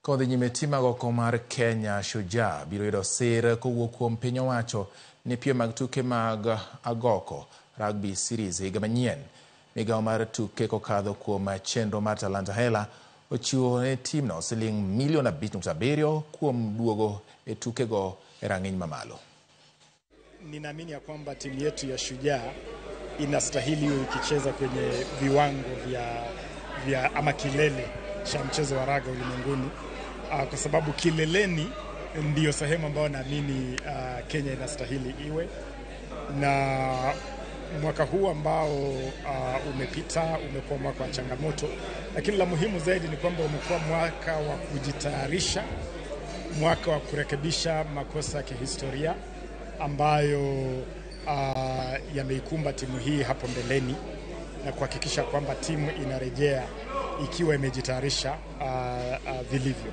Kodhi nyime tim agoko mar Kenya Shujaa biro yudo sir kowuok kuom piny owacho ne piem mag tuke mag agoko Rugby Series higa manyien. Migawo mar tuke kokadho kuom chenro mar Talanta Hela ochiwo ne timno siling milion 5.7 kuom duogo e tukego e rang'iny mamalo. Ninaamini ya kwamba timu yetu ya Shujaa inastahili iwe ikicheza kwenye viwango vya ama kilele cha mchezo wa raga ulimwenguni, kwa sababu kileleni ndiyo sehemu ambayo naamini Kenya inastahili iwe. Na mwaka huu ambao umepita umekuwa mwaka wa changamoto, lakini la muhimu zaidi ni kwamba umekuwa mwaka wa kujitayarisha, mwaka wa kurekebisha makosa ya kihistoria ambayo yameikumba timu hii hapo mbeleni na kuhakikisha kwamba timu inarejea ikiwa imejitayarisha vilivyo.